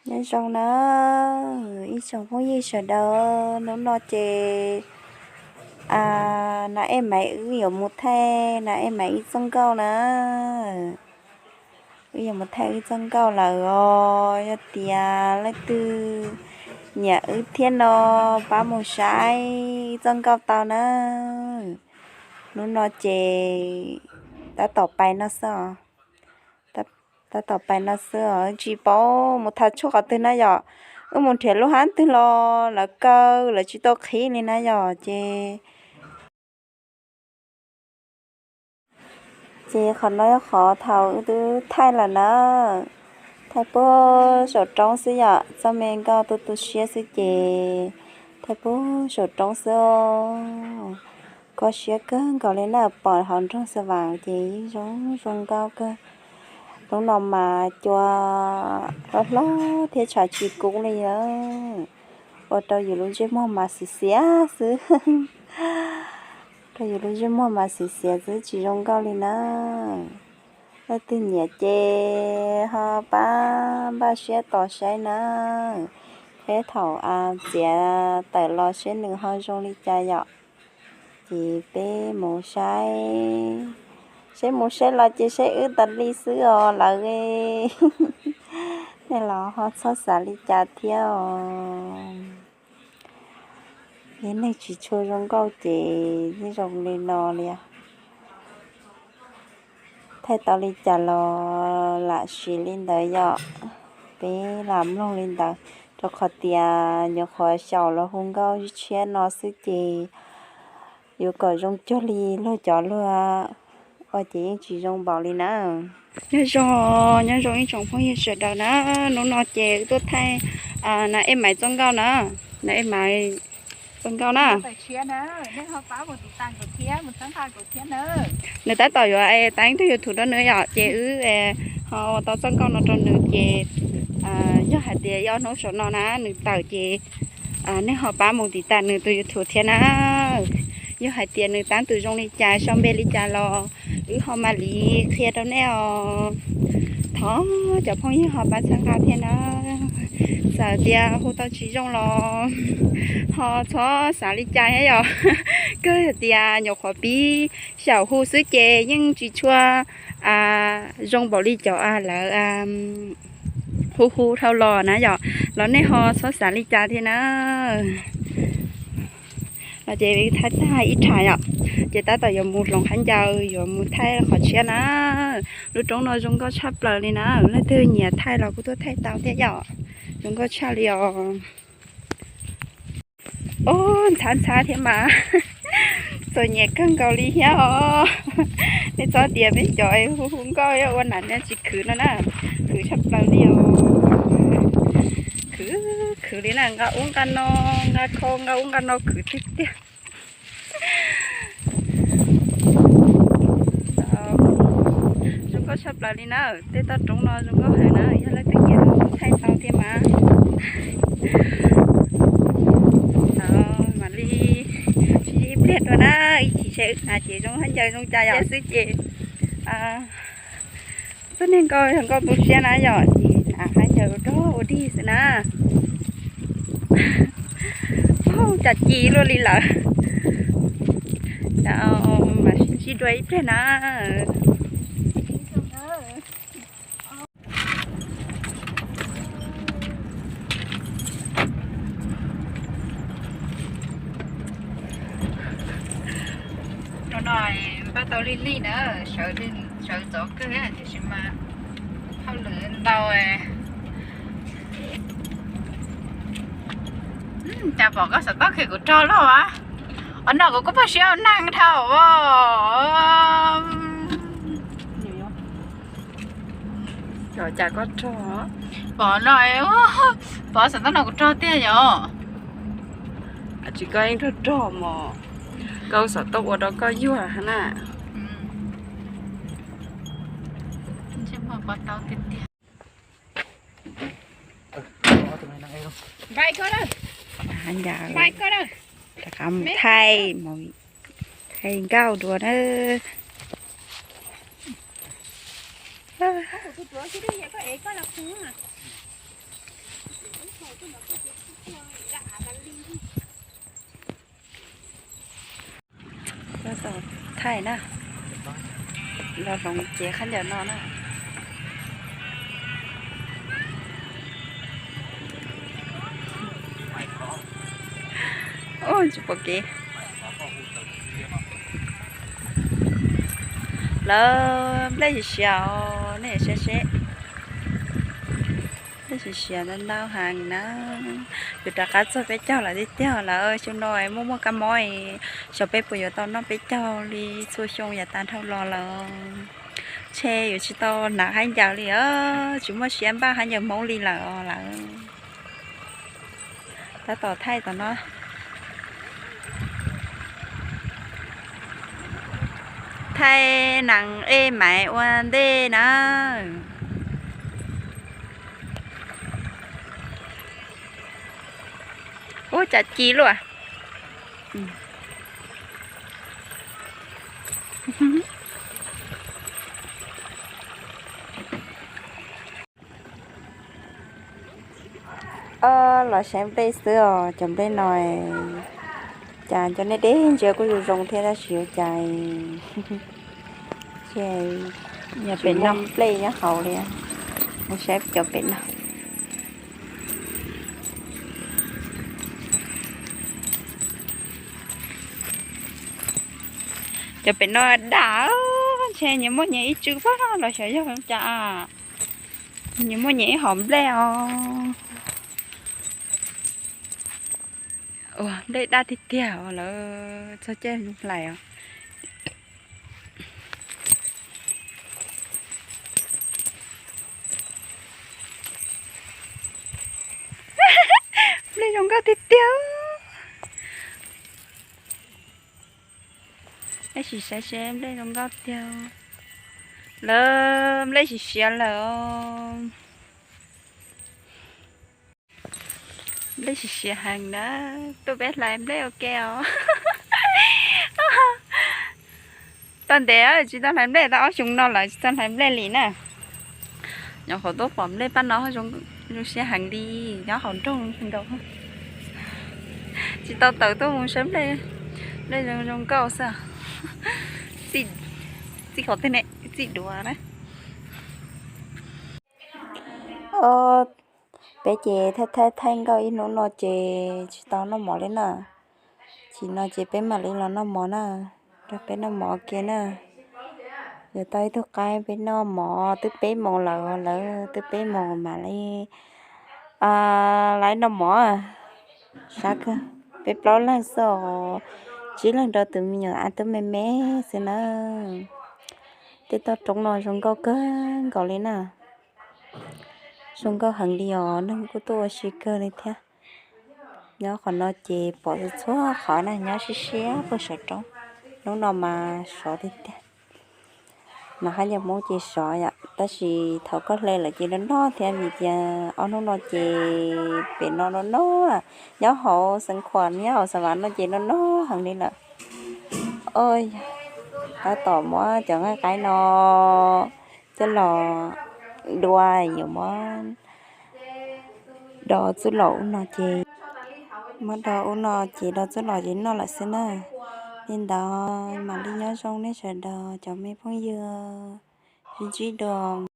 Nyob zoo na ib tsoom phooj ywg sawv daws, hnub no ces Nas Ej Maiv wb yuav mus thaij Nas Ej Maiv ib txoj nkauj na. Wb yuav mus thaij wb txoj nkauj lawm os, yog tias leej twg nyiam wb thiab no pab mus saib wb txoj nkauj tau na. Hnub no ces tab tom pais no xwb os. Tab tom pais no xwb os, tsis paub mus thav tshuaj qhov twg na yom. Wb mus nrhiav lub hab twg los lawv kaw lawv tsis tau qhib li na yom ces Ces qhov no yog qhov thaum wb twb thaij lawm na, thaij puag saum roob xwb yom, txoj me nkauj tu tu siab xwb ces thaij puag saum roob xwb. Kho siab kawg nkaus li na, pom hauv nroog Xav Vam ces yeej zoo zoo nkauj kawg. Hnub no mas cua hlob hlob thiab tshav tsis kub li na, ua rau yus lub ntsej muag mas xiav xiav xwb. Rau yus lub ntsej muag mas xiav xiav xwb tsis zoo nkauj li na. Leej twg nyiam ces ho pab npaj siab tos saib na, thiab thaum txiav tawm los seb nws ho zoo li cas yom. Ces peb mus saib, seb mus saib los ces saib wb tas li xwb os lawv. Nej los ho txhob xav li cas thiab os. Yog neeg tsis tshua zoo nkauj ces yeej zoo li no li os. Thaij tau li cas los lam siv li ntawd yom. Peb lam mloog li ntawd, rau qhov tias nyuam qhuav xyaum los hu nkauj tshiab no xwb ces yuav kom zoo cuag li luag cov luag ua ces yeej tsis zoo npaum li na. Nyob zoo, nyob zoo ib tsoom phooj ywg sawv daws na, hnub no ces wb tuaj thaij Nas Ej Maiv txoj nkauj na, Nas Ej Maiv txoj nkauj na. Nws tab tom yuav thaij tus YouTube rau nws yom, ces wb ho ua tau txoj nkauj no rau nws ces yog hais tias ib ob hnub saum no na nws tawm ces nej ho pab mus tiv tas nws tus YouTube thiab na. Yog hais tias nws tab tom zoo li cas sau npe li cas los wb ho mam li qhia rau nej os. Thov cov phooj ywg ho pab txhawb nqa thiab na. Txawm tias hu tau tsis zoo los ho txhob xav li cas thiab yom. Kawg tias nyuam qhuav pib xyaum hu xwb ces yeej tsis tshua zoo npaum li cov lawv hu hu dhau los na yom, los nej ho txhob xav li cas thiab na. Los ces thaij tag ib tsam yom, ces tab tom yuav mus hloov khaub ncaws yuav mus thaij qhov tshiab na. Lub roob no zoo nkauj tshaj plaws li na, leej twg nyiam thaij los kuj tuaj thaij tau thiab yom, zoo nkauj tshaj li os. Ub, ntxhab ntxhab thiab mas, txom nyem kawg nkaus li thiab os. Nej txhob tias peb cov hu hu nkauj ua nam tsis khwv no na, khwv tshaj plaws li os. Khwv, khwv li na, nqa ub nqa no, nqa khau nqa ub nqa no khwv tiag tiag. Zoo nkauj tshaj plaws li na, tej toj roob no zoo nkauj heev na, yog leej twg nyiam los thaij tau thiab mas. Mam li sib ib pliag dua na, ib chim seb wb hnav ces zoo hab ncaws zoo cas yom xwb ces txoj niag nkauj yog nkauj tu siab na yom, ces hnav hab ncaws rau ua dig xwb na. Cas ci luaj li lawm. Mam sib ntsib dua ib pliag na. Hnub no npaj tau lig lig na, sawv ntxov kawg tiam sis mas hauj lwm ntau. Cas pom koj xov tooj khe kuv rog loj as? Os, no kuv kuj paj siab ua neeg dhau. Cas koj rog pom no, pom xov tooj no kuv rog tiag yom. Tsis koj yeej rog rog mos, koj xov tooj ua rau koj yuag na. Ntsej muag pov tau tiag tiag. Ncaws rov qab mus thaij, mus thaij nkauj dua na. Kuv tus tuav xwb, yog koj ev koj los kuv. Nqaij na, los hloov cev khaub ncaws no na. Ub, tsis pom kev. Lawv nplej siav siav os, nej saib seb. Nplej siav siav ntau ntau heev na. Yuav rov qab txog peb caug lawm tiag tiag lawm, xyoo no muaj muaj kab mob, xyov peb puas yuav tau noj peb caug li txhua xyoo yav tas dhau los lawm. Ntshe yuav tsis tau hnav khaub ncaws li os, tsis muaj siab npaj khaub ncaws Hmoob li lawm os lawm. Tab tom thaij tom no. Thaij nees ej maiv ua ntej na. Ub, cas ci luaj. Los saib nplej xwb os, cov nplej no cas cov nej deb ntsia kuj zoo zoo thiab tab sis yuav cas, ces yog pem no nplej nyob hauv li. Mus saib cov pem no. Cov pem no dam, ntshe nyias muaj nyias ib tsw pab los xyov yog cas, nyias muaj nyias ib hom nplej os. Ua nplej daj tiag tiag os, lawv txog caij hlais os. Nplej zoo nkauj tiag tiag. Peb sim saib seb nplej zoo nkauj tiag. Lawv nplej sim siav lawm os. Nplej sim siav heev na, tuaj peb hlais nplej ua ke os. Tau ntev tsis tau hlais nplej, tau ob xyoo no lawm tsis tau hlais nplej li na. Nyob qhov tuaj pom nplej pab no zoo siab heev li, nyob hauv nroog nkaus. Tsis tau tawm tuaj mus saib nplej, nplej zoo zoo nkauj xwb. Txij qhov twg ne, txij duav na. Peb ces thaij thaij thaij nkauj ib hnub no ces tsis tau noj mov li na. Tsis no ces peb mam li los noj mov na, rau peb noj mov ua ke na. Yuav tau ib tug qaib peb noj mov twb peb moos lawm, lawv twb peb moos mam li lawv noj mov. Sab kawg, peb plaub leeg xwb os, tsib leeg rau tus me nyuam a tub me me xwb na. Tej toj roob no zoo nkauj kawg nkaus li na. Zoo nkauj heev li os, neeg kuj tuaj ua si kawg li thiab. Nyob qhov no ces pom txhua qhov na, nyob siab siab puag saum roob. Hnub no mas sov tiag tiag. Mas hab yog Hmoob ces sov yom, tab sis thaum koj hle lawm ces noj noj thiab vim tias ob hnub no ces pem no noj noj, nyob hauv Xeev Khuam nyob hauv Xav Vas no ces noj noj heev li lawm. Oj, tab tom muab cov nqaij qaib no coj los dua, yuav muab do txuj lom ub no ces, muab do ub no ces do txuj lom ces noj lawm xwb na. Li ntawd mam li nyob zoo nej sawv daws cov me phooj ywg, sib ntsib dua.